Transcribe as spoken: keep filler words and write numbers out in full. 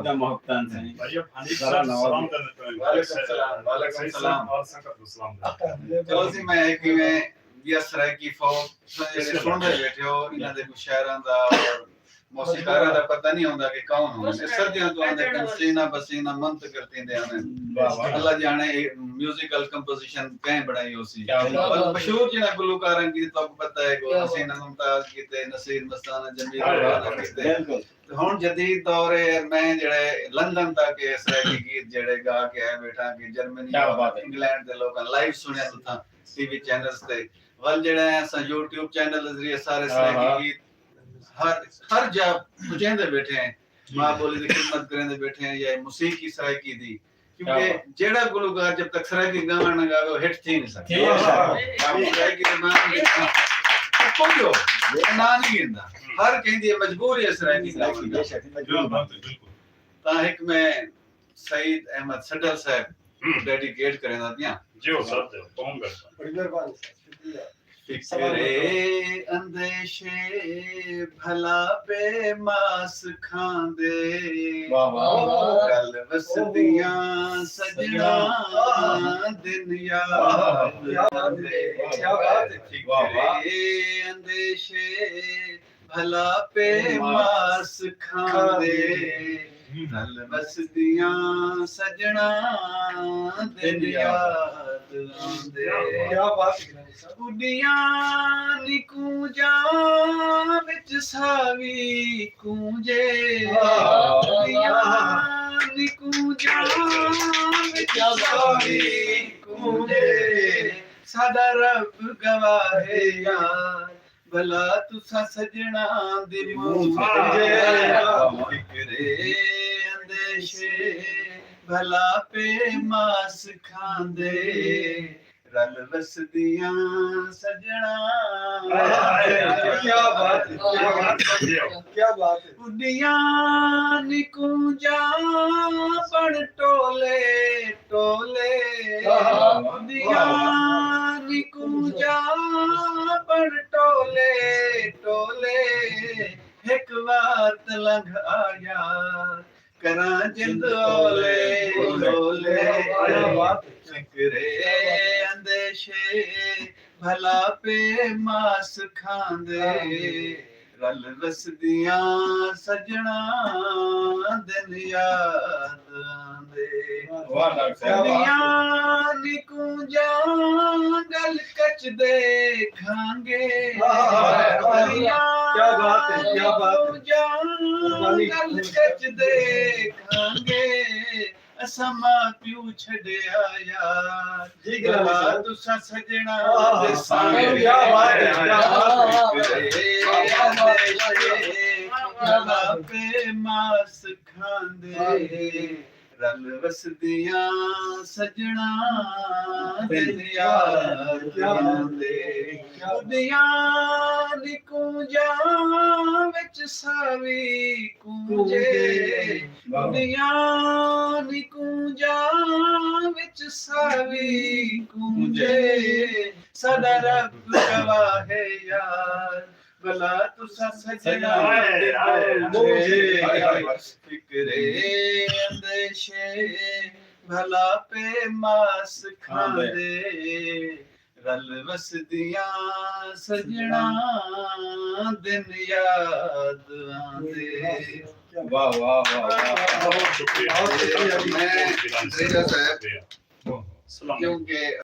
دا محبتان سائیں۔ بھائی، اب حنیف ذرا صاحب نواز۔ سلام کرنا چاہویں گے۔ وعلیکم السلام، وعلیکم سعید السلام۔ صاحب اور سنگت کو سلام کرنا۔ چلو جی، میں ایک میں یہ سرائیکی فوک جڑے سنتے بیٹھے ہو، انہاں دے کچھ شاعراں دا اور موسیقاراں دا پتہ نہیں ہوندا کہ کون ہون۔ اے صدیاں تو آندے پن، سینہ بسینہ منتقل تھیندے آندے۔ واہ واہ۔ اللہ جانے، اے میوزیکل کمپوزیشن کہیں بنائی ہو سی۔ کیا بات۔ اور مشہور جنہاں گلوکاراں کی تو پتہ ہے کہ حسینہ ممتاز کیتے، نصیر مستانہ، جمیر رانا کیتے۔ بالکل۔ تے ہن جدید دور ہے، میں جڑے لندن تک اے سرائیکی گیت جڑے گا کے آئے بیٹھا کہ جرمنی کیا اور بات ہے۔ انگلینڈ دے لوکاں لائیو سنیا تساں ٹی وی چینلز تے، ول جڑے ہیں اساں یوٹیوب چینل دے ذریعے سارے ہاں، سرائیکی ہاں۔ گیت ہر ہر جا پہنچیندے بیٹھے ہیں، ماں بولی دی خدمت کریندے بیٹھے ہیں یا موسیقی سرائیکی دی، کیونکہ جیڑھا گلوکار جب تک سرائیکی گاوݨ نہ گاوے، او ہٹ تھی نہیں سڳدا۔ تھی نہیں سڳدا۔ سرائیکی زبان دی کوئی ہو، اے ناں نہیں گھندا۔ ہر کہیں دی مجبوری ہے سرائیکی گاوݨ دا۔ کیا بات ہے، بالکل۔ تاں ہک میں سعید احمد سڈل صاحب کوں ڈیڈیکیٹ کریندا پیاں۔ جیو سر، جیو، کہوں گا۔ فکر اندیشے بھلا پے ماس کھاندے، واہ، واہ، واہ۔ کل وسدیاں سجنا دن یاد آندے۔ کیا بات ہے۔ واہ، واہ۔ فکر اندیشے بھلا پے ماس کھاندے، رل وسدیاں سجنا دن یاد آندے۔ کیا بات ہے۔ اڈیاں نکونجاں وچ ساوی کونجے، اڈیاں نکونجاں وچ ساوی کونجے، ساڈا رب گواہ ہے یار، بھلا تساں سجنا دے منہ فکرے اندیشے بھلا پے ماس کھاندے، رل وسدیاں سجنا۔ کیا بات ہے، کیا بات ہے، کیا بات ہے۔ اڈیاں نکونجاں بن ٹولے ٹولے، اڈیاں نکونجاں بن ٹولے ٹولے، ہک وات لنگھ آیا کراں جند اولے اولے۔ فکرے اندیشے بھلا پے ماس کھاندے، رل وسدیاں سجنا دن یاد آندے۔ واہ ڈاکٹر صاحب، واہ۔ اڈیاں نکونجاں گل کچ دے کھانگے، واہ، واہ، واہ۔ اڈیاں کیا بات ہے، کیا بات ہے۔ نکونجاں گل کچ دے کھانگے، اساں ماں پیو چھڈیا یار، جی، گرامی بھلا صاحب۔ تساں سجنا واہ، دے سانگے۔ کیا بات ہے، کیا بات ہے۔ بھلا پے ماس کھاندے، رل وسدیاں سجنا دن یاد آندے۔ اڈیاں نکونجاں وچ ساوی کونجے، اڈیاں نکونجاں وچ ساوی کونجے، ساڈا رب گواہ ہے یار، بھلا تساں سجنا ہائے، ہائے، ہائے۔ فکرے اندیشے بھلا پے ماس کھاندے، رل وسدیاں سجنا دن یاد آندے۔ واہ، واہ، واہ، واہ۔ بہت شکریہ۔ میں ریزا صاحب، السلام علیکم۔ کیونکہ